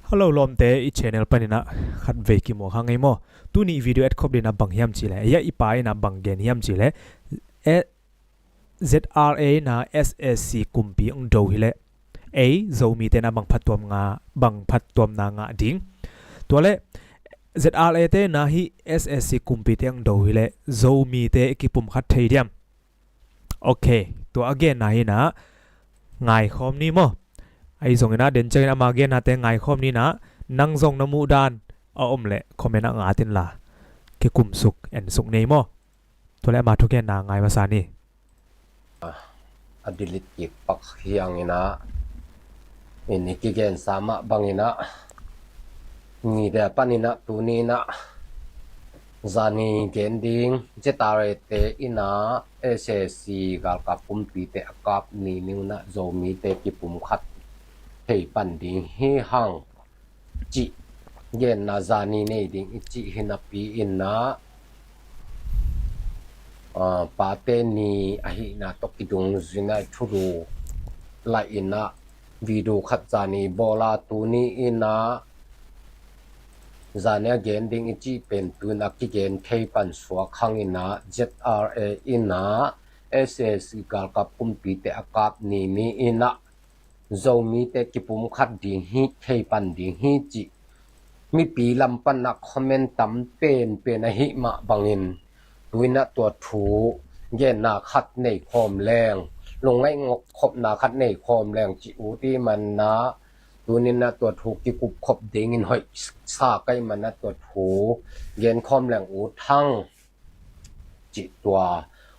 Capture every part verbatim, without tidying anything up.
Hello lawmte, i channel panin ah khatvei kimuang hang ei maw. Tuni video et khop ding ah bang hiam cih leh, ei ah i pa in ah bang gen hiam cih leh, eh, Z R A in ah S A C kumpi hong do hi leh, ei Zomite in ah bang phattuam nga, bang phattuamna ngah ding. Tua leh Z R A te in ah hih S A C kumpite hong do hi leh Zomite i kipumkhat thei diam? Ok, tua a genna hi in ah ngaikhawm ni maw. Ahi zongin ah den ciangin ama gennate ngaikhawm ni in ah, nang zong na muh dan a om leh comment ah ngat inla, kikumsuk ensuk ni ei maw. Tua leh ama thugenna ngai masa ni. A delete kik pak hi hang in ah, in i kigensa mah bangin ah, nidang panin ah tuni in ah zani gen ding, Z R A te in ah S A C galkap kumpite a kap ni ni un ah Zomite kipumkhat thei pan ding hi hang cih genna zani nei ding i cih hi napi in ah, ah, Pate Ni ahihna tawh kidungzui-in ah i thulu laih in ah video khat zani bawl a, tuni in ah zani a gen ding i cih pen tu-in ah kigen thei pan suak hang in ah Z R A in ah S A C galkap kumpite a kap ni ni in ah Zomite kipumkhat ding hi, thei pan ding hi cih mipi lam pan ah comment tam penpen ahih mah bangin, tu-in ah tua thu genna khat nei khawm leng, lungngaih ngawk khopna khat nei khawm leng cih ut ahih manin ah, tuni in ah tua thu kikup khop dingin hoih sa ka hih manin ah tua thu gen khawm leng ut hang cih tua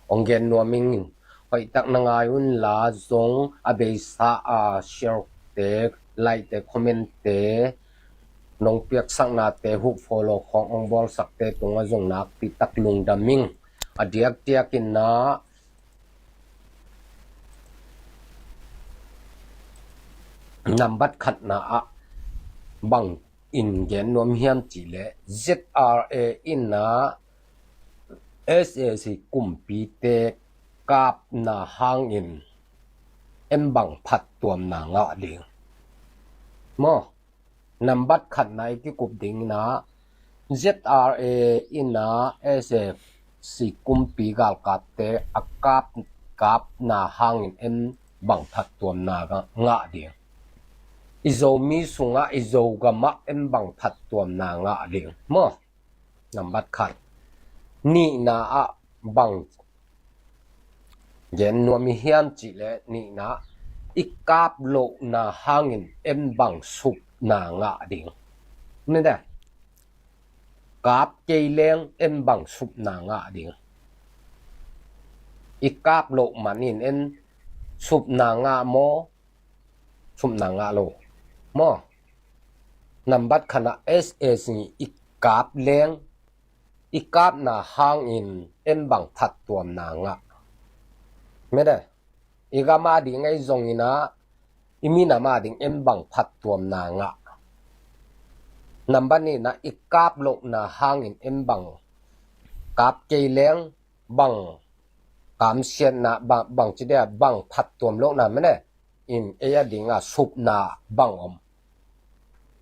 hong gen nuam ing. Hoihtak na ngai unla zong a beisa a share te, like te, comment te, nong piaksaknate, huh follow khawng hong bawlsakte tungah zong nakpi tak lungdam ing. A diakdiak in ah nambat khatna ah bang in gen nuam hiam cih leh Z R A in ah S A C kumpite kapna hangin en bang phattuamna ngah ding maw. Nambat khatna i kikup ding in ah Z R A in ah S A C kumpi galkapte a kap, kapna hangin en bang phattuamna ngah ding. I Zomi sungah, i Zogam ah en bang phattuamna ngah ding maw. Nambat khat. Nihna ah bang gen nuam i hiam cih leh, nihna, i kap lohna hangin en bang supna ngah ding. Nidang, kap kei leng en bang supna ngah ding. I kap loh manin en supna ngah maw, supna ngah lo maw. Nambat khatna, S A C i kap leng, i kapna hangin en bang phattuamna ngah. Mede, i gam ading ahi zongin ah, i minam ading en bang phattuamna ngah. Nambat nihna, i kap lohna hangin en bang, kap kei leng bang kamsiatna, bang, bang ci dia, bang phattuam lohna mene. In ei ading ah supna bang om.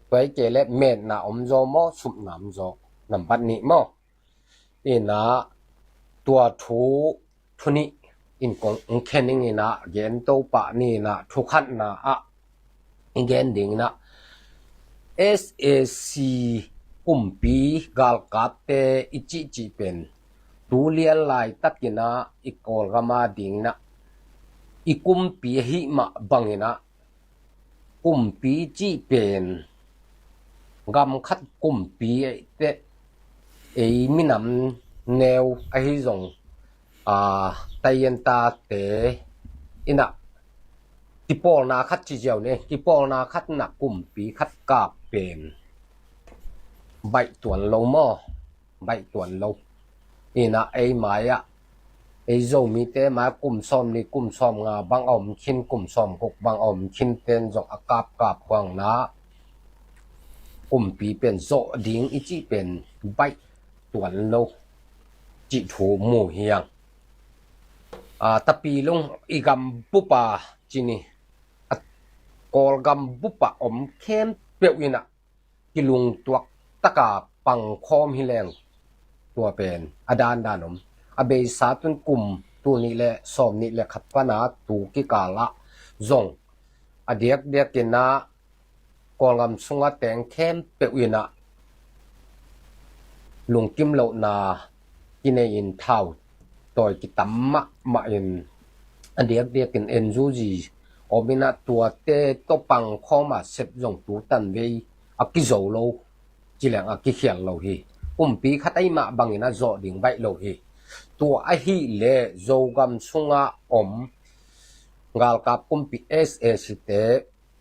Tua hi kei leh metna om zaw maw, supna om zaw. Nambat nih maw. In ah tua thu, thu nih in kong khen ing in ah, gen to pah ni in ah, thu khatna ah i gen ding in ah, S A C kumpi galkapte i cihcih pen tu lian laitakin ah i Kawlgam ading in ah i kumpi ahih mah bangin ah, kumpi cih pen gam khat kumpi eite, ei minam neu ahi zong, a, taienta te in ah kipawlna khat ci ziau ni, kipawlna khat in ah kumpi khat kap pen baih tuan lo maw, baih tuan lo. In ah ei mai ah, ei Zomite mai ah kum sawmnih, kum sawmnga bang a om khin, kum sawmguk bang a om khin ten zong a kapkap huang in ah kumpi pen zawh ding i cih pen baih tuan lo cih thu mu hi hang. A, Tapilung i gam bup a ci ni, a, Kawlgam bup a om khempeuh in ah kilungtuak taka pangkhawm hi leng tua pen a dandan om. A beisa tun kum tul nih le sawm nih le khat pana tu kikalah zong a diakdiakin ah Kawlgam sungah teng khempeuh in ah lungkim lohna kinei in thau tawi kitam mahmah in a diakdiakin N U G om in ah tuate tawh pangkhawm a sep zong tu tanvei a kizo lo, ci leng a kikhial lo hi. Kumpi khat ahih mah bangin a zawh ding baih lo hi. Tua ahih leh Zogam sungah om galkap kumpi S A C te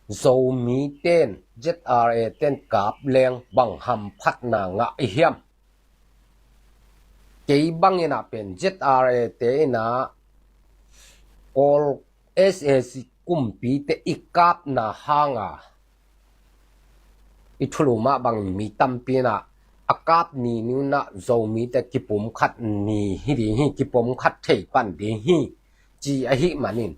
Zomite in Z R A te in kap leng bang hamphatna ngah i hiam? Kei bangin ah pen Z R A te in ah Kawl S A C kumpite i kapna hanga i thulu mah bangin mi tampi in ah a kap ni ni un ah Zomite kipumkhat ni hi ding hi, kipumkhat thei pan ding hi, ci ahih manin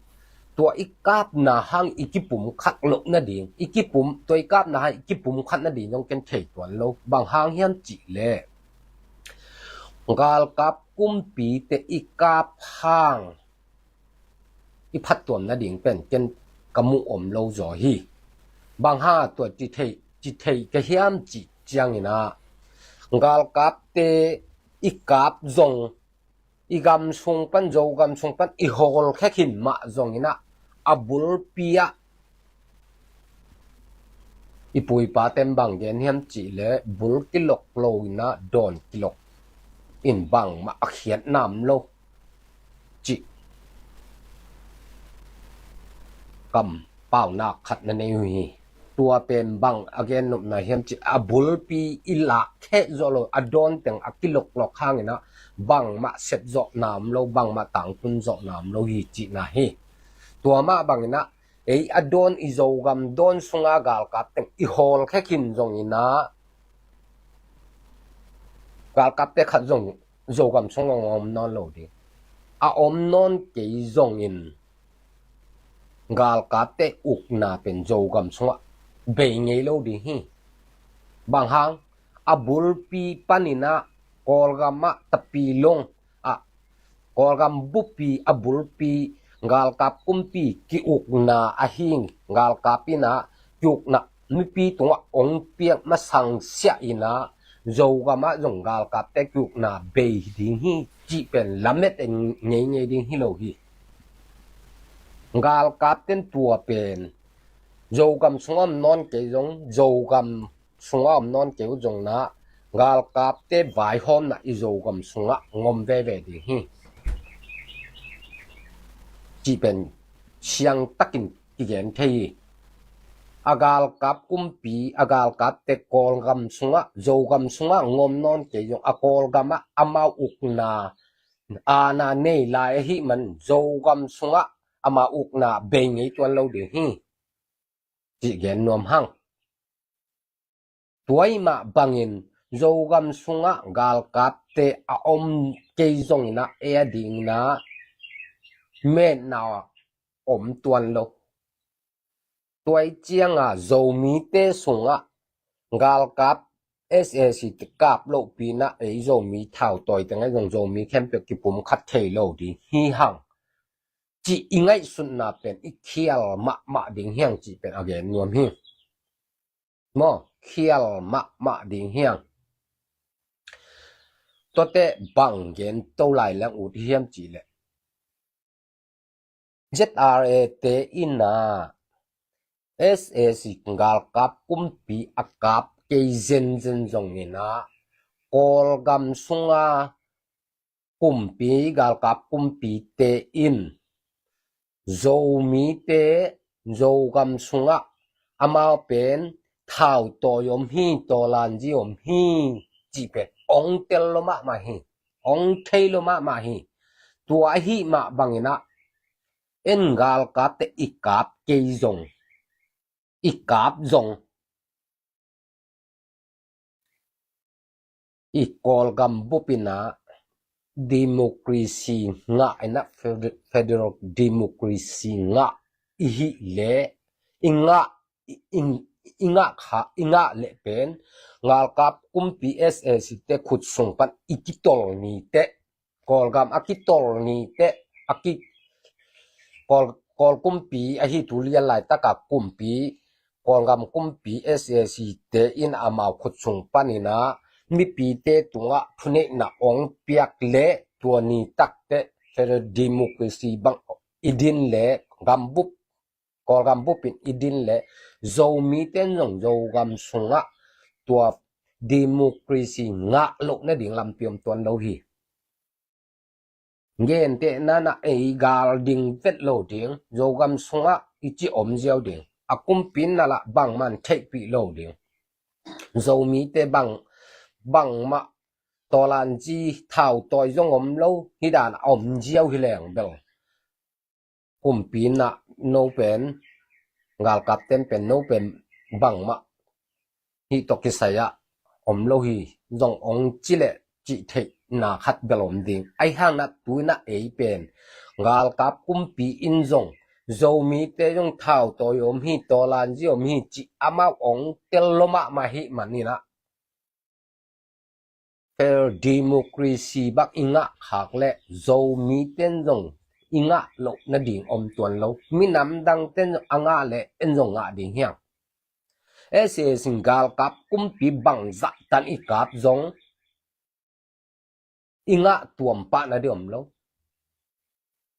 tua i kapna hang i kipumkhat loh nading, i kipum, tua i kapna hang i kipumkhat nading zong ken thei tuan lo. Bang hang hiam cih leh galkap kumpite i kap hang i phattuam nading pen ken ka muh om lo zaw hi. Bang hang a tua ci thei, ci thei ka hiam cih ciangin ah galkapte i kap zong i gam sung pan, Zogam sung pan i hawlkhia khin mah zongin ah a bulpi ah i pu i pate in bang gen hiam cih leh bul kilok lo in ah dawn kilok in bangmah a khiatna om lo, cih kam paunak khat na nei uh hi. Tua pen bang a gen nopna hiam cih a bulpi i lak kheh zawh lo, a dawn teng a kiloklok hangin ah bangmah sep zawhna om lo, bangmah tangtun zawhna om lo hi cihna hi. Tua mah bangin ah ei a dawn i Zogam dawn sunga galkap teng i hawlkhia khin zongin ah galkapte khat zong Zogam sungah om nawn lo ding. A om nawn kei zongin galkapte ukna pen Zogam sungah bei ngei lo ding hi. Bang hang, a bulpi panin ah Kawlgam ah Tapilong ah Kawlgam bupi a bulpi galkap kumpi ki-ukna ahi, galkap in ah ki-ukna mipi tungah ong piak masang siah in ah Zogam ah zong galkapte ki-ukna bei ding hi cih pen lamet en ngeingei ding hi lo hi. Galkapte in tua pen Zogam sungah om nawn kei zong, Zogam sungah om nawn kei uh zong in ah galkapte vaihawmna i Zogam sungah ngom veve ding hi cih pen siangtakin kigen thei hi. A galkap kumpi, a galkapte Kawlgam sungah, Zogam sungah ngom nawn kei zong, a Kawlgam ah amau ukna aana nei lai ahih man Zogam sungah amau ukna bei ngei tuan lo ding hi cih gen nuam hang. Tua ahih mah bangin Zogam sungah galkapte a om kei zongin ah ei a dingin ah metna om tuan lo. Tua ahih ciangin Zomite sungah galkap S A C te kap lohpi in ah ei Zomi thautawi teng ah zong Zomi khempeuh kipumkhat thei lo ding hi hang cih i ngaihsutna pen i khial mahmah ding hi hang cih pen a gen nuam hi. Maw, khial mahmah ding hi hang. Tuate bang gen to lai leng ut hiam cih leh Z R A te in ah S A C galkap kumpi a kap kei zenzen zongin ah Kawlgam sunga kumpi, galkap kumpite in Zomite Zogam sungah amau pen thautawi om hi, tawlanzi om hi cih pen ong tel lo mahmah hi, ong thei lo mahmah hi. Tua ahih mah bangin ah en galkapte i kap kei zong, i kap zong i Kawlgam bup in ah democracy ngah in ah fed-, federal democracy ngah i hih leh i ngah i, i, i ngah kha, i ngah leh pen galkap kumpi S A C te khut sung pan i kitol ni teh, Kawlgam a kitol ni teh, a ki, Kawl, Kawl kumpi ahi tu lian laitaka kumpi, Kawlgam kumpi S A C te in amau khut sung panin ah mipite tungah thuneihna ong piak leh tua ni tak teh federal democracy bang i din leh gambup, Kawlgam bup in i din leh Zomite in zong Zogam sungah tua democracy ngah loh nading lampi om tuan lo hi. Gentehna in ah ei gal ding vet lo ding, Zogam sungah i ci om ziau ding, a kumpi in na lah bangmah in theihpih lo ding. Zomite bang, bangmah tawlanzi thautawi zong om lo, hih dan a om ziau hi leng bel kumpi in ah no pen, galkapte in pen no pen bangmah hih tawh kisai ah om lo hi zong ong ci leh cih theihna khat bel om ding. Ahi hang in ah tu in ah ei pen galkap kumpi in zong Zomite zong thautawi om hi, tawlanzi om hi cih amau ong tel lo mahmah hi manin ah federal democracy bang i ngah khak leh Zomite in zong i ngah loh nading om tuan lo. Minam dangte in zong a ngah leh en zong ngah ding hiang. S A C in galkap kumpi bangzah tan i kap zong i ngah tuam pah nading om lo.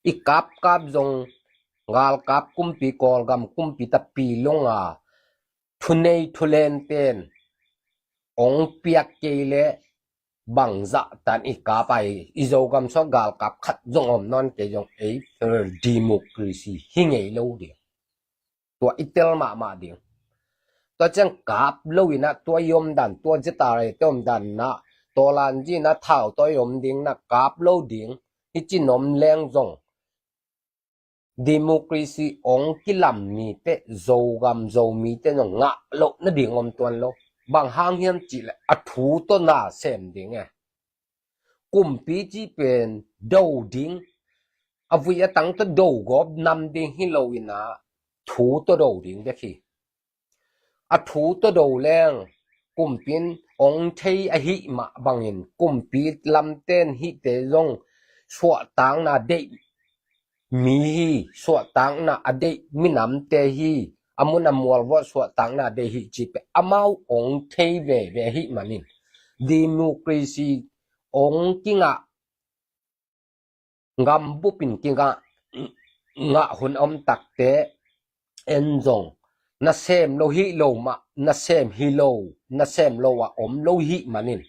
I kapkap zong galkap kumpi, Kawlgam kumpi tapi longa thunei thulente in ong piak kei leh bangzah tan i kap ai, i Zogam sungah galkap khat zong om nawn kei zong ei federal democracy hi ngei lo ding. Tua i tel mahmah ding. Tua ciang kap lo in ah tua i om dan, tua Z R A te om dan in ah tawlanzi in ah thautawi om ding in ah kap lo ding. Hih ci in om leng zong democracy ong kilam ni teh Zogam Zomite zong ngah loh nading om tuan lo. Bang hang hiam cih leh a thu tawh na sem ding e. Kumpi cih pen do ding, a vui a tang tawh do gawp nam ding hi lo in ah thu tawh do ding bek hi. A thu tawh do leng kumpi in ong thei ahih mah bangin kumpi lamte in hihte zong suahtakna deih mi hi, suahtakna a deih minamte hi, a mun a mual vuah suahtakna deih hi cih pen amau ong thei veve ahih manin democracy ong kingah, gambup in kingah, ngah hun om takte en zong nasem lo hi lo mah, nasem hi lo, nasem lo a om lo hih manin,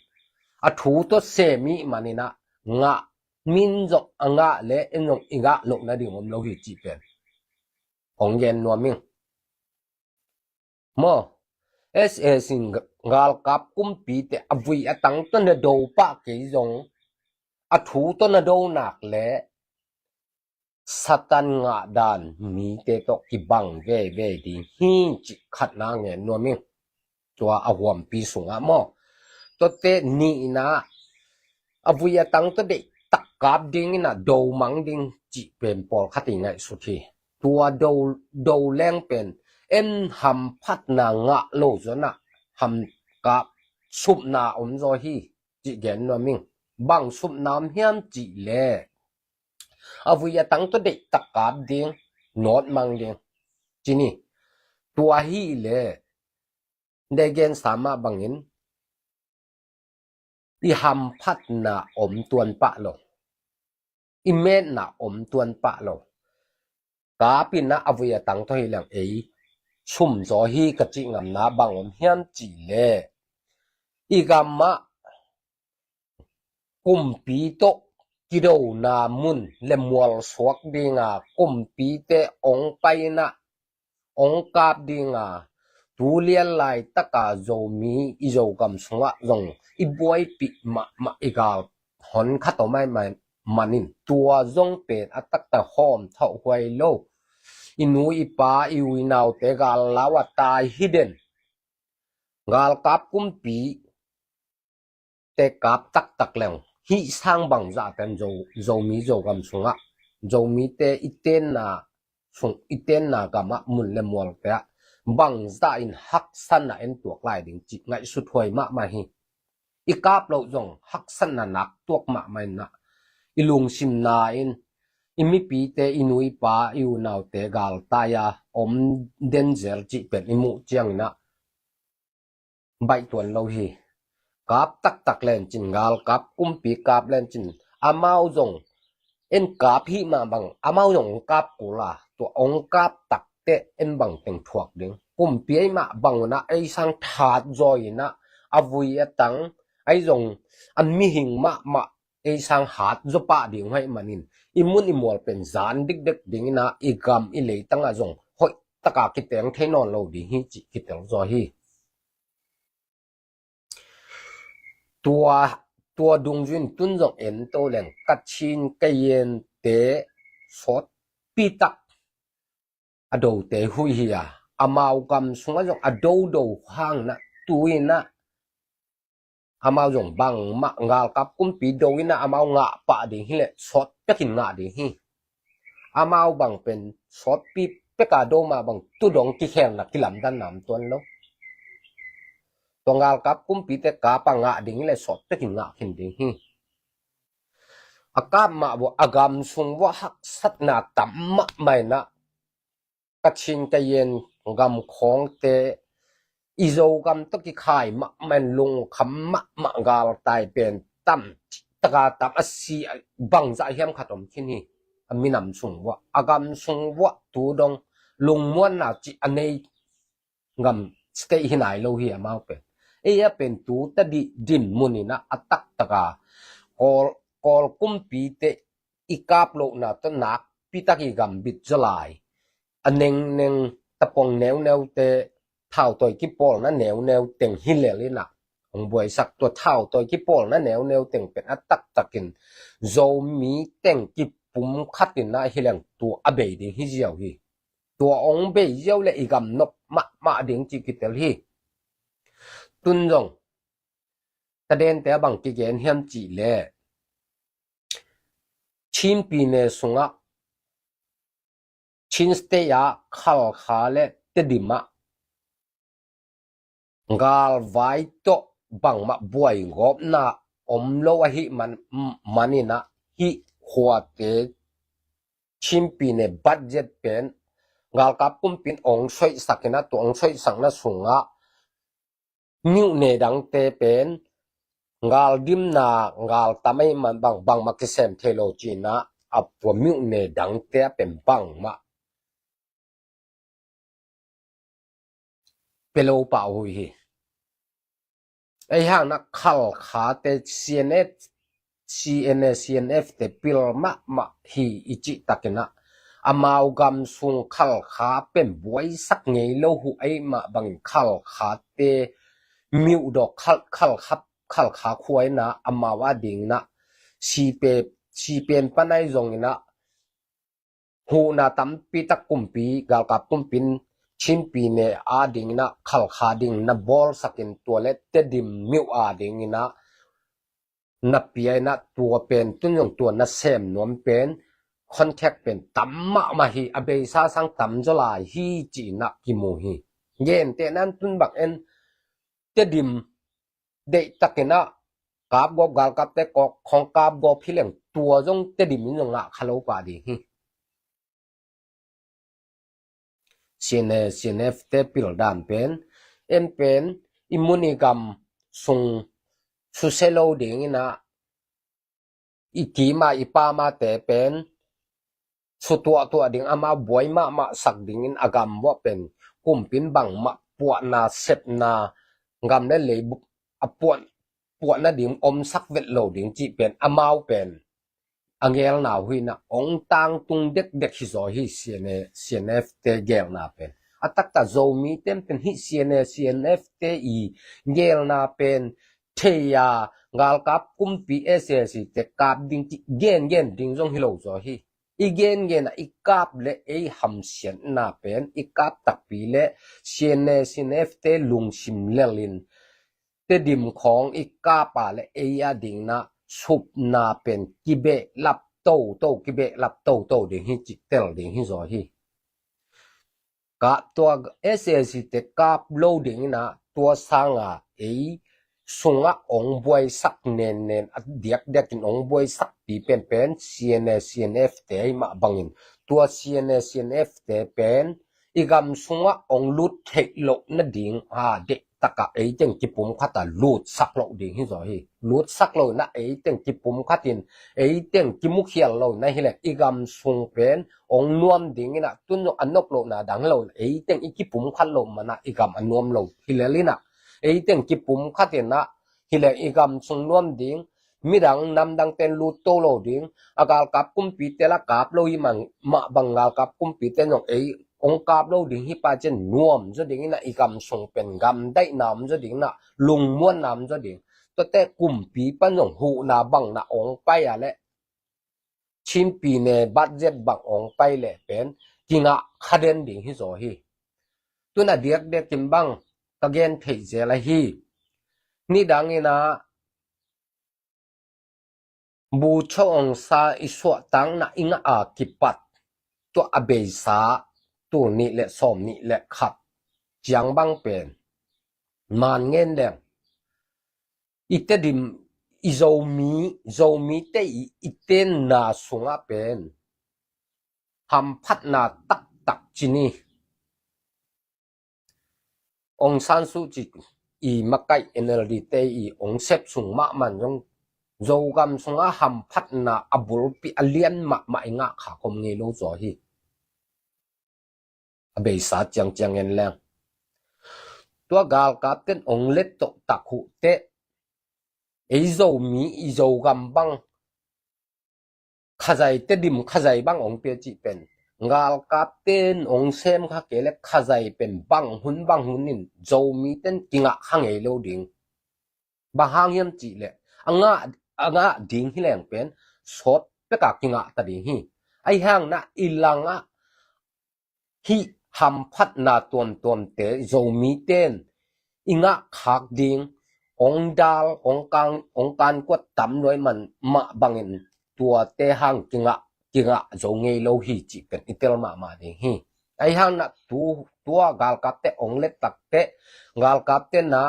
a thu tawh sem hih manin ah ngah, min zong a ngah leh en zong i ngah loh nading om lo hi cih pen ong gen nuam ing. Maw, S A C in galkap kumpite a vui a tang tawh na do pah kei zong, a thu tawh na do nak leh Satan ngah dan mite tawh kibang veve ding hi cih khatna ngen nuam ing. Tua a huampi sungah maw, tuate nihna, a vui a tang tawh deihtak kap ding in ah do mang ding cih pen pawlkhat i ngaihsut hi. Tua do, do leng pen en hamphatna ngah lo zong ah hamkap supna om zaw hi cih gen nuam ing. Bang supna om hiam cih leh a vui a tang tawh deihtak kap ding, nawt mang ding. Ci ni, tua hi leh, de gen sa mah bangin, i hamphatna om tuan pah lo, i metna om tuan pah lo. Kap in ah a vui a tang tawh hi leng ei sum zaw hi ka cih ngamna bang om hiam cih leh, i gamah kumpi tawh kidona mun le mual suak dinga, kumpite ong pai in ah ong kap dinga, tu lian laitaka Zomi i Zogam sungah zong i buaipih mahmah i gal hon khat om ahih manin, tua zong pen a taktak hawm thawh huai lo. I nu i pa, i u i naute gal lau a tai hi den. Galkap kumpi te kap taktak leng, hih sang bangzah pen Zo, Zomi Zogam sungah, Zomite i tenna sung, i tenna gamah mun le mualte ah bangzah in haksatna en tuak lai ding cih ngaihsut huai mahmah hi. I kap loh zong haksatna nak tuak mahmah in ah, i lungsimna in, i mipite, i nu i pa, i unaute galtai-a om den zel cih pen i muh ciangin ah baih tuan lo hi. Kap taktak lencin, galkap kumpi kap lencin, amau zong en kap hih mah bang, amau zong ong kap kul a, tua ong kap takte en bang teng thuak ding? Kumpi ei mah bang un ah ei sang that zaw in ah, a vui a tang, ei zong a mihing mahmah ei sang hat zaw pah ding uh ahih manin, i mun i mual pen zan dikdek ding in ah, i gam i leitang ah zong hoih taka kiteng thei nawn lo ding hi cih kitel zaw hi. Tua, tua dungzui in tun zong en to leng, Kachin Kayente sawtpi tak a dote huih hi a, amau gam sungah zong a dodo hang in ah, tu in ah amau zong bangmah, galkap kumpi do in ah amau ngah pah ding hileh sawt pekin ngah ding hi. Amau bang pen sawtpi peka do mah bang, tu dong kikhelna kilamdanna om tuan lo. Tua galkap kumpite kap a ngah ding hileh sawt pekin ngah khin ding hi. A kap mah vuah, a gam sung vuah haksatna tam mahmah in ah, Kachin Kayen gam khawngte, i Zogam tawh kikhai mahmah in lungkham mahmah galtai pen tam taka tam a si, bangzah hiam khat om khin hi. A minam sung vuah, a gam sung vuah tu dong lungmuanna cih a nei gam state hi nai lo hi amau pen. Ei a pen tu tadih dinmun in ah a taktaka Kawl, Kawl kumpite i kap lohna tawh nakpi tak i gam bit zaw lai, a nengneng, tapong neuneute, thautawi kipawlna neuneu teng hi lel in ah ong buaisak, tua thautawi kipawlna neuneu teng pen a taktakin Zomi teng kipum khat in ah hi leng tua a bei ding hi ziau hi. Tua ong bei ziau leh i gam nop mahmah ding cih kitel hi. Tun zong tadente a bang kigen hiam cih leh, Chin pyine sungah, Chin State ah Khalkha le Tedim ah galvai tawh bangmah buai gawpna om lo ahih man, man in ah, hih khuate Chin pyine budget pen galkap kumpi in ong soihsak in ah, tua ong soihsakna sungah myone dangte pen galdimna, galtam ahih man bang, bangmah kisem thei lo ci in ah, a tua myone dangte ah pen bangmah pia lo pah uh hi. Ei hang in ah Khalkhate C N F, C N A, C N F te pil mahmah hi i cih takin ah, amau gam sung Khalkha pen buaisak ngei lo uh ahih mah bangin Khalkhate myodawk, Khal, Khalkha, Khalkha khua in ah amau a ding in ah, sipe, sipen panai zong in ah, huhna tampi tak kumpi, galkap kumpi in Chin pyine a ding in ah Khalkha ding na bawlsak in, tua le Tedim myo a ding in ah na pia in ah, tua pen tun zong tua na sem nuam pen contact pen tam mahmah hi, a beisa sang tam zaw lai hi ci in ah kimu hi. Gentehna in tun bang en Tedim deihtak in ah kapgawp, galkapte kawk khawng kapgawp hi leng tua zong Tedim in zong ngah kha lo pah ding hi. C N A, C N F te pil dan pen, en pen i mun i gam sung susia lo ding in ah, i kima i pamate pen sutuahtuah ding, amau buai mahmah sak dingin a gam vuah pen kumpi in bangmah puahna, sepna, gam le lei a puah, puah nading omsak vet lo ding cih pen amau pen a gelna uh hi in ah, ong tangtung dekdek hi zaw hi. C N A, C N F te gelna pen, a taktak Zomi ten pen hih C N A, C N F te i gelna pen thei a, galkap kumpi S A C te kap ding cih gengen ding zong hi lo zaw hi. I gengen ah i kap le ei hamsiatna pen, i kap takpi le C N A, C N F te lungsim lel in Tedim khawng i kap a le ei a ding in ah supna pen kibehlap toto, kibehlap toto ding hi cih tel ding hi zaw hi. ka tua S A C te kap lo ding in ah tua sanga ei sungah ong buaisak nennen a diakdiakin ong buaisakpi penpen C N A C N F te ahi mah bangin tua C N A C N F te pen i gam sungah ong lut theih loh nading a deihtakah eiteng kipumkhat a lutsak loh ding hi zaw hi. Lutsak loh inah eiteng kipumkhatin eiteng kimukhial loh inah hileh i gam sung pen ong nuam ding inah tun zong a nok lohna dang hi lo inah eiteng i kipumkhat loh manah i gam a nuam lo hilel inah eiteng kipumkhat inah hileh i gam sung nuam ding midang namdang ten lut to lo ding a galkap kumpi te la kap lo i mah bang galkap kumpi ten zong ei ong kap lo ding hi pah cian nuam zaw ding inah i gam sung pen gam daihna om zaw ding inah lungmuanna om zaw ding tuate kumpi pan zong huhna bang na ong pai a leh Chin pi ne budget bang ong pai leh pen kingah kha den ding hi zaw hi. Tun a diakdiakin bang ka gen theih zel ahi. Nidang inah bu cho ong sa i suahtakna i ngah a kipat tua a beisa tul nih le sawm nih le khat ciang bang pen man ngen leng i Tedim i Zomi Zomi te i i tenna sungah pen hamphatna taktak ci ni. Aung San Suu Kyi i makaih N L D te i ong sep sung mahmah zong Zogam sungah hamphatna a bulpi a lian mahmah i ngah kha khom ngei lo zaw hi. A beisa ciangciang en leng tua galkap ten ong let toh tak huh teh ei Zomi i Zogam bang khazai Tedim khazai bang ong pia cih pen galkap ten ong sem kha kei le khazai pen bang hun bang hun in Zomi ten kingah kha ngei lo ding. Bang hang hiam cih leh a ngah a ngah ding hi leng pen sawt peka kingah ta ding hi. Ahi hang na i langah hih hamphatna tuamtuamte Zomi ten i ngah khak ding ong dal ong kan ong kankuat tam luai man mah bangin tuate hang kingah kingah zo ngei lo hi cih pen i tel mahmah ding hi. Ahi hang na tu tua galkapte ong let takte galkapte na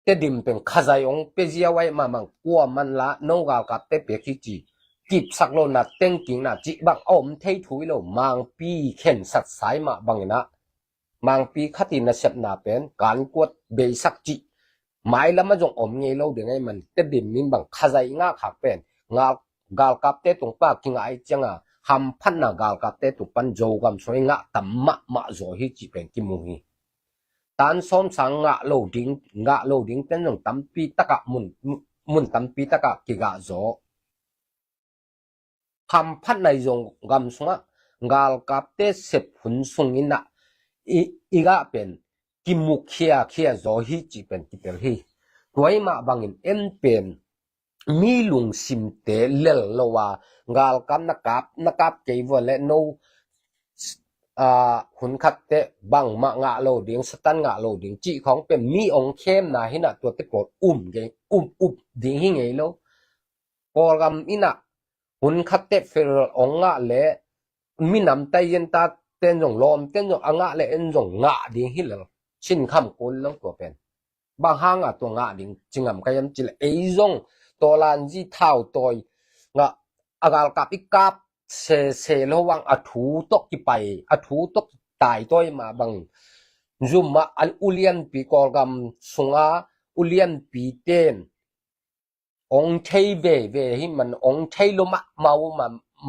Tedim pen khazai ong pia ziau ai mahmah kua man la no galkapte pia khi ci kipsak lo na tengkingna cih bang a om thei thu i lo mangpi khensat sai mah bangin ah mangpi khat i nasepna pen kankuat beisak cih mailam a zong om ngei lo ding ai man Tedim min bang khazai i ngah khak pen ngal galkapte tung pa kingah ai cianga hamphatna galkapte tung pan Zogam sung i ngah tam mahmah zaw hi cih pen kimu hi. Tan sawm sang ngah lo ding ngah lo ding ten zong tampi takah mun mun tampi takah kigah zaw. Hamphatna i Zogam sungah galkapte sep hun sungin ah i i gah pen kimu khiakhia zaw hi cih pen kitel hi. Tua i mah bangin en pen mi lungsimte lel lo a galkap na kap na kap kei vua le no a hun khatte bangmah ngah lo ding Satan ngah lo ding cih khawng pen mi ong khemna hi na tuate pawl um ngei um up ding hi ngei lo. Kawlgam in ah hun khatte federal ong ngah le minam tai yen ta ten zong lawm ten zong a ngah le en zong ngah ding hi lel. Chin kham kun lo tua pen bang hanga tua ngah ding ci ngam ka hiam ci le ei zong tawlanzi thau tawi ngah a galkap i kap sese lo vang a thu tawh kipai a thu tawh kitai tawi mah bang zum ah a ulianpi Kawlgam sunga ulianpi ten ong thei veve hi man ong thei lo mahmah uh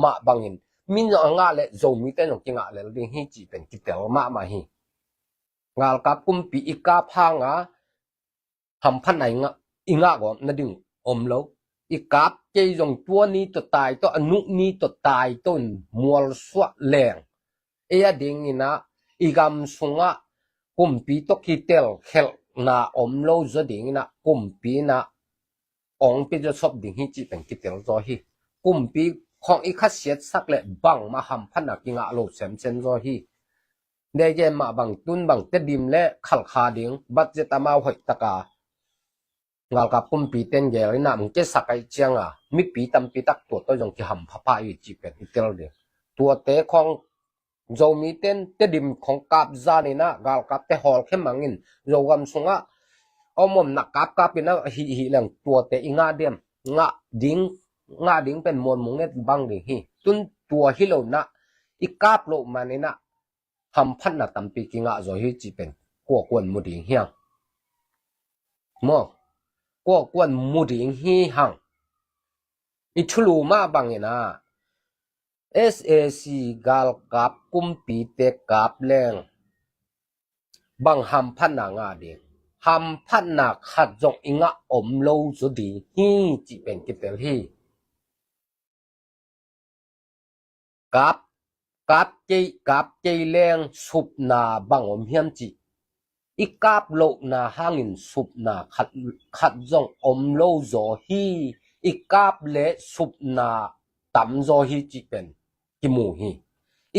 mah bangin min zong a ngah le Zomi ten zong kingah lel ding hi cih pen kitel mahmah hi. Galkap kumpi i kap hanga hamphatna i ngah i ngah gawp nading om lo. I kap kei zong tua ni tawh tai tawh a nuh ni tawh tai tawh in mualsuah leng ei a dingin ah i gam sungah kumpi tawh kitel khelhna om lo zaw dingin ah kumpi in ah ong pia zaw sop ding hi cih pen kitel zaw hi. Kumpi khawng i khasiatsak le bangmah hamphatna kingah lo semsem zaw hi. Dei gen mah bang tun bang Tedim le khalkha ding budget amau hoih taka galkap kumpi ten gel ina mung kesak ai cianga mipi tampi tak tua tawh zong kihampha pha i cih pen i tel ding. Tuate khawng Zomi ten Tedim khong kap zan in ah galkapte hawlkhia mang in, Zogam sungah om om na kapkap in ah hih hih leng tuate i ngah diam? Ngah ding, ngah ding pen muanmung net bang ding hi. Tun tua hi lo na i kap loh man in ah hamphatna tampi kingah zaw hi cih pen kua kuan mu ding hiang? Maw, kua kuan mu ding hi hang? I thulu mah bangin ah S A C galkap kumpite kap leng bang hamphatna ngah ding? Hamphatna khat zong i ngah om lo zaw ding hi cih pen kitel hi. Kap, kap kei, kap kei leng supna bang om hiam cih? I kap lohna hangin supna khat, khat zong om lo zaw hi. I kap leh supna tam zaw hi cih pen kimu hi.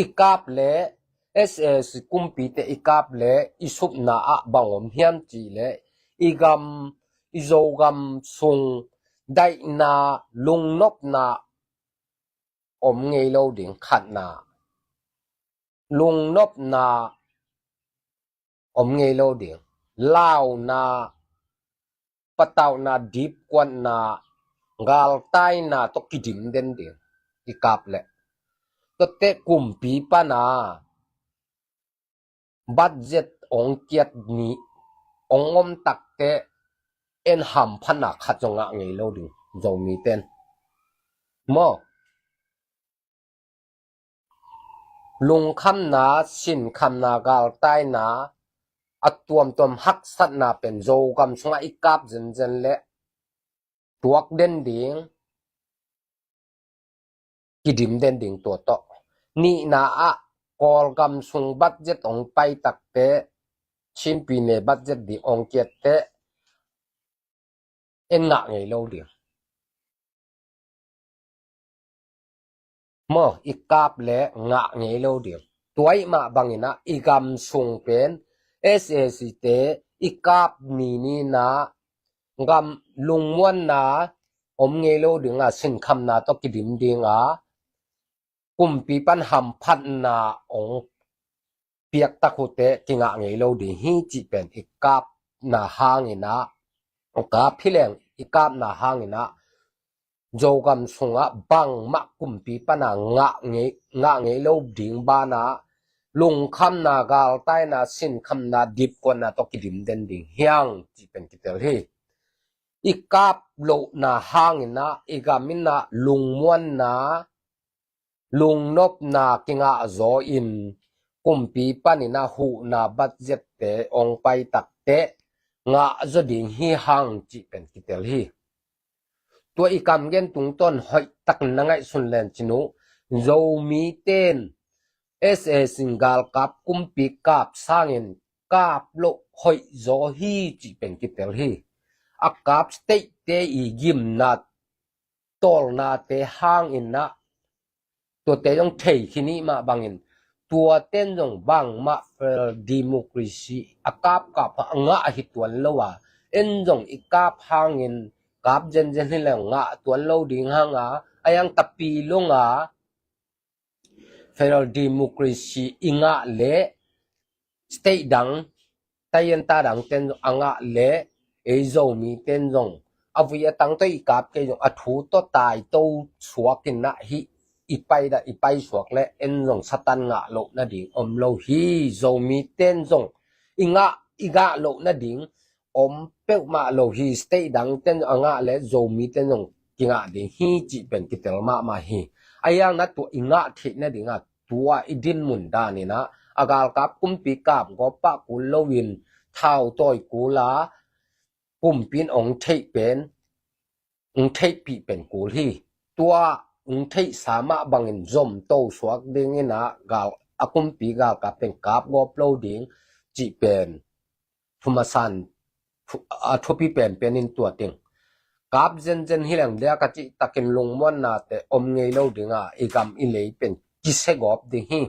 I kap leh S A C kumpite i kap leh i supna ah bang om hiam cih leh i gam, i Zogam sung daihna, lungnopna om ngei lo ding, khatna. Lungnopna om ngei lo ding. Launa, patauhna, dipkuatna, galtaina tawh kidim den ding i kap leh. Tuate kumpi pana budget ong kiat ni ong om takte en hamphatna khat zong ngah ngei lo ding Zomi ten. Maw, lungkhamna, sinkhamna, galtaina, a tuamtuam haksatna pen Zogam sungah i kap zenzen leh tuak den ding, kidim den ding tua tawh. Nihna ah Kawlgam sung budget ong pai takte, Chin pyine budget ding ong kiatte en ngah ngei lo ding. Maw, i kap leh ngah ngei lo ding. Tua ih mah bangin ah i gam sung pen S A C te i kap ni ni in ah gam lungmuanna om ngei lo ding a, sinkhamna tawh kidim ding a, kumpi pan hamphatna ong piak tak uh teh kingah ngei lo ding hi cih pen i kapna hangin ah, kap hi leng i kapna hangin ah Zogam sungah bangmah kumpi pana ngah ngei, ngah ngei lo ding banah lungkhamna, galtaina, sinkhamna, dipkuatna tawh kidim den ding hiang cih pen kitel hi. I kap lohna hangin ah i gam in ah lungmuanna, lungnopna kingah zaw in kumpi panin ah huhna budget te ong pai takte ngah zaw ding hi hang cih pen kitel hi. Tua i kam gen tungtawn hoih takin na ngaihsun len cin uh, Zomi ten S A C galkap kumpi kap sangin kap loh hoih zaw hi cih pen kitel hi. A kap state te i gimna tawlnate hangin ah tuate zong thei khin ih mah bangin tuaten zong bangmah federal democracy a kapkap a ngah hi tuan lo a, en zong i kap hangin kap zenzen hi leng ngah tuan lo ding hang a, a yang tapi long a federal democracy i ngah leh state dang, taienta dang ten zong a ngah leh ei Zomi ten zong a vui a tang tawh i kap kei zong a thu tawh taito suak in ah hih i pai dah i pai suak leh en zong Satan ngah loh nading om lo hi. Zomi ten zong i ngah, i ngah loh nading om peuhmah lo hi. State dang ten a ngah leh Zomi ten zong kingah ding hi cih pen kitel mahmah hi. A yang na tua i ngah theih nading a tua i dinmun dan in ah a galkap kumpi kap gawp pah kul loin thau tawi kul a kumpi in ong theih pen, ong theihpih pen kul hi. Tua ong theihsa mah bangin zom to suak ding in ah gal a kumpi galkap pen kap gawp lo ding cih pen thumasan thu-, a thupi penpen in tua ting. Kap zenzen hi leng dia ka cih takin lungmuanna te om ngei lo ding a, i gam i lei pen kisia gawp ding hi.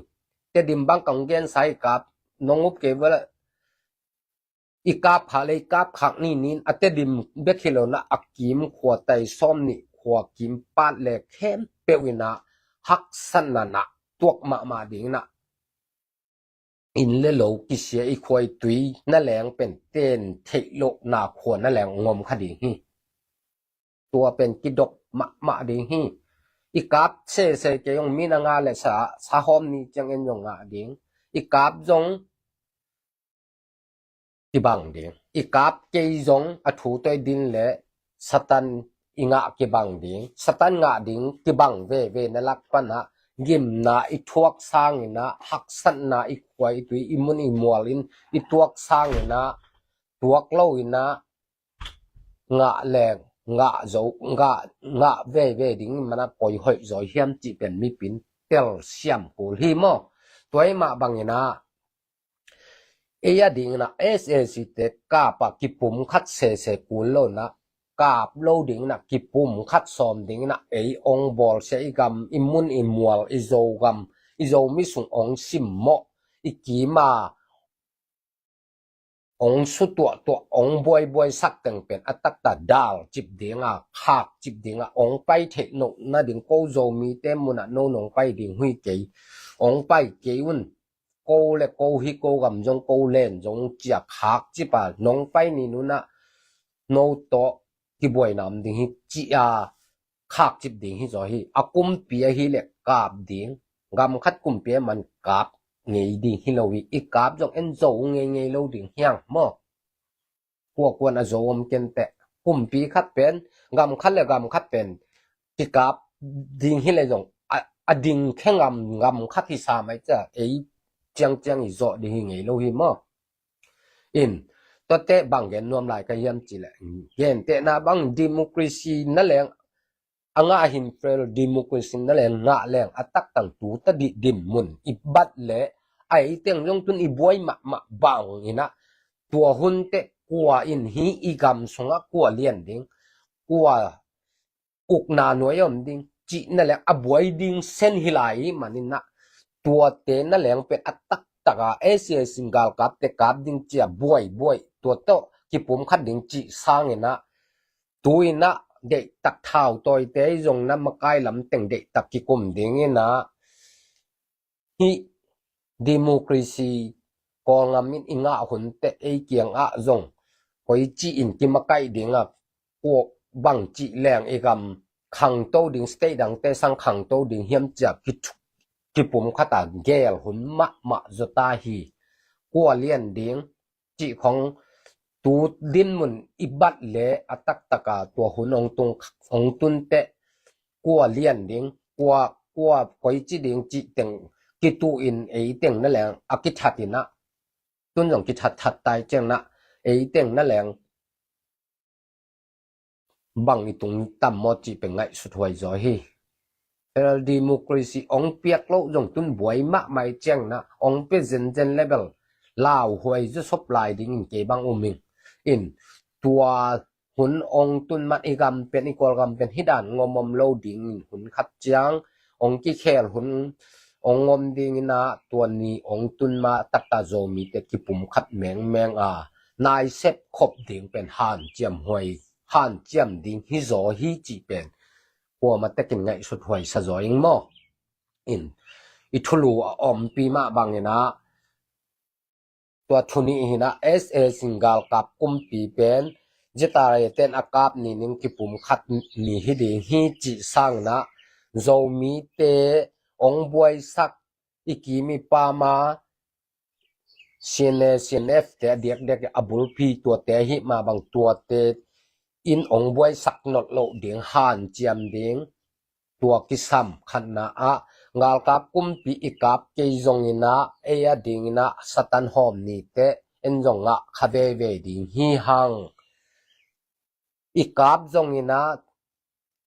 Tedim bang kong gensa i kap nong up kei vala, i kap kha lei kap khak ni nin a Tedim bek hi lo na a kim khua tai sawm nih khua kim pat le khempeuh in ah haksatna na tuak mahmah ding in ah inn le lo kisia, i khua i tui na leng pen ten theih lohna khua na leng ngom kha ding hi. Tua pen kidop mahmah ding hi. I kap sese kei zong mi na ngah le sa, sa hawm ni ciang en zong ngah ding. I kap zong kibang ding. I kap kei zong a thu tawh i din le Satan i ngah kibang ding. Satan ngah ding kibang veve na lak panah gimna i thuak sanginah, haksatna i khua i tui, i mun i mual in i tuak sanginah, tuak loinah ngah leng ngah zo, ngah, ngah veve ding manah koi hoih zaw hiam cih pen mipin telsiam kul hi maw? Tua i mah banginah ei a dinginah S A C te kap a kipum khat sese kul lonah, kap lo dinginah kipum khat sawm dinginah ei ong bawlsia, i gam, i mun i mual, i Zogam, i Zomi sung ong simmawh, i kima ong sutuahtuah, ong buaibuai sak teng pen a takta dal cip dinga, khak cip dinga ong pai theih noh nading, ko Zomite munah no nong pai ding hui kei, ong pai kei un, ko le ko hi, ko gam zong ko len zong cia khak cipa nong pai ni nunah no tawh kibuaina om ding hi cia khak cip ding hi zaw hi. A kumpi ahi le kap ding, gam khat kumpi a man kap ngei ding hi lo hi. I kap zong en zo ngei ngei lo ding hiang maw? Kuakuan a zo om kenteh, kumpi khat pen, gam khat le gam khat pen kikap ding hi le zong a, a ding khe ngam gam khat hi sa mai cia ei ciangciang i zawh ding hi ngei lo hi maw? In, tuate bang gen nuam lai ka hiam cileh, gentehna bang democracy na leng a ngah hin, federal democracy na leng ngah leng a taktang tu ta dih dim mun i bat le, a ei teng zong tun i buai mahmah bang inah, tua hun teh kua in hi i gam sungah kua lian ding, kua ukna nuai a om ding cih na leng a buai ding sen hi lai i maninah, tuate na leng pen a taktaka S A C galkapte kap ding cia buaibuai, tua tawh kipum khat ding cih sanginah, tu inah deihtak thau tawite zong na makai lam teng deihtak kikum dinginah, hih democracy Kawlngam in i ngah hun teh ei kiangah zong koici in kimakaih dingah, kua bangci leng i gam khangto ding, state dangte sang khangto ding hiam cia ki, kipum khata gel hun mahmah zawta hi. Kua lian ding cih khong tu dinmun i bat le a taktaka tua hun ong tung, ong tun teh kua lian ding, kua, kua koici ding cih teng kitu in ei teng na leng a kithat inah, tun zong kithatthat tai ciangnah ei teng na leng bang i tung tam maw cih pen ngaihsut huai zaw hi. Federal democracy ong piak loh zong tun buai mahmah i ciangnah ong pia zenzen level lau huai zaw sop lai dingin kei bang um ing. In, tua hun ong tun man i gam pen, i Kawlgam pen hih dan ngom om lo dingin hun khat ciang ong kikhel hun ong ngom dinginah, tua ni ong tun ma takta Zomite kipum khat mengmeng a, naisep khop ding pen hanciam huai, hanciam ding hi zaw hi cih pen kuamah tekin ngaihsut huai sa zaw ing maw? In, i thulu a ompi mah banginah, tua thu nih hinah S A C galkap kumpi pen Z R A ten a kap ni ning kipum khat ni hi ding hi cih sanginah, Zomite ong buaisak, i kim i pama C N A, C N F te a diakdiak a bulpi tuate ahi mah bang tuate in ong buaisak nolh loh ding, hanciam ding, tua kisam khatna ah, galkap kumpi i kap kei zonginah ei a dinginah Satan hawm nite en zong ngah kha veve ding hi hang. I kap zonginah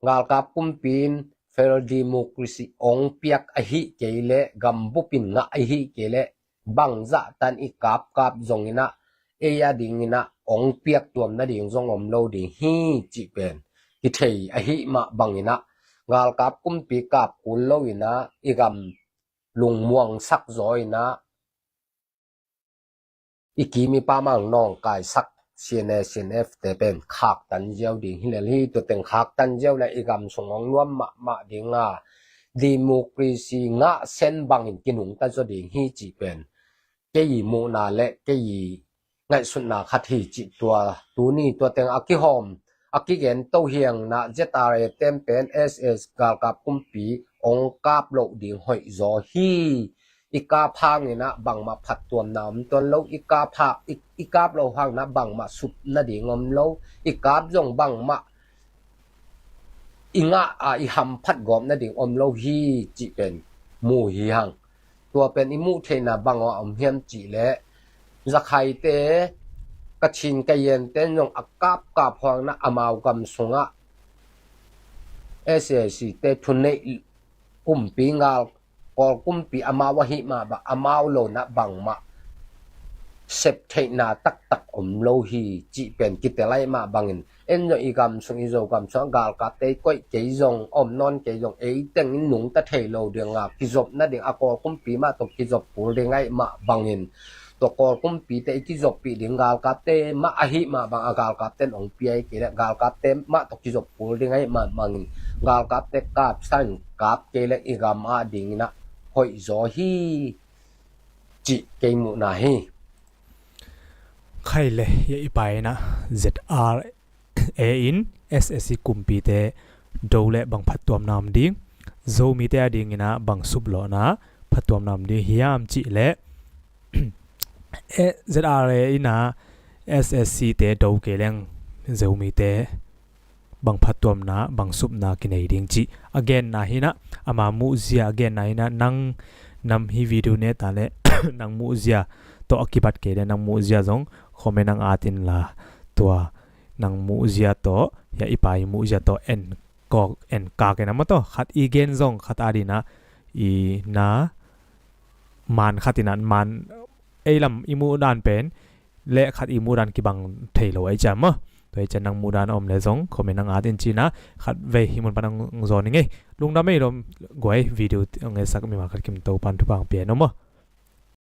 galkap kumpi in federal democracy ong piak ahi kei leh, gambup in ngah ahi kei leh, bangzah tan i kapkap zonginah ei a dinginah ong piak tuam nading zong om lo ding hi cih pen kithei ahi mah banginah, galkap kumpi kap kul loinah i gam lungmuangsak zaw inah, i kim i pamang nawngkaisak C N A, C N F te pen khaktan ziau ding hi lel hi. Tua teng khaktan ziau le i gam sung ong nuam mahmah dinga, democracy ngah sen bangin kinungta zaw ding hi cih pen kei muhna le kei ngaihsutna khat hi cih tua tuni tua teng a kihawm a kigen to hiangna Z R A ten pen S S galkap kumpi ong kap loh ding hoih zaw hi. I kap hangin ah bangmah phattuamna om tuan lo, i kap ha, i, i kap lo hangin ah bangmah sup nading om lo, i kap zong bangmah i ngah a i hamphat gawp nading om lo hi cih pen mu hi hang. Tua pen i muh theihna bang a om hiam cih leh Zakhaite, Kachin Kayente zong a kapkap huangna amau gam sungah S A C te thuneih kumpi ngal Kawl kumpi amau ahi mah bang amau lo na bangmah sep theihna taktak om lo hi cih pen kitel ahi mah bangin, en zong i gam sung, i Zo gam sung a galkapte i koih kei zong, om nawn kei zong, ei teng in nungta thei lo ding a kizop nading a Kawl kumpi mah tawh kizop kul ding ahi mah bangin, tua Kawl kumpite i kizoppih ding galkapte mah ahi mah bang a galkapte in ong pia i kei le galkapte mah tawh kizop kul ding ahi mah bangin, galkapte kap sang kap kei le i gam a dingin ah hoih zaw hi cih kei muhna hi. Khai le, ya i paina Z R A in S S C kumpite do le bang phattuamna om ding, Zomite a dingin ah bang suplawhna phattuamna om ding hiam cih le Z R A in ah S S C te do kei leng Zomite bang phattuamna, bang supna kinei ding cih a genna hi nah, ama muhzia a genna hi nah, nang nam hi video ne ta le nang muhzia tawh a kibat kei le nang muhzia zong comment nang atin la, tua nang muhzia tawh, ya i pa i muhzia tawh en kawk en kak en a maw tawh, khat i gen zong khat a dina i na man khat in ah man ei lam i muh dan pen le khat i muh dan kibang thei lo ahi ciam maw. Tua hi cian nang muh dan a om le zong comment nang atin cina khat vei hi mun pan nang zawn i ngei. Lungdam ei lom guai video ngesak mima khat kim to pan thupang pian om maw.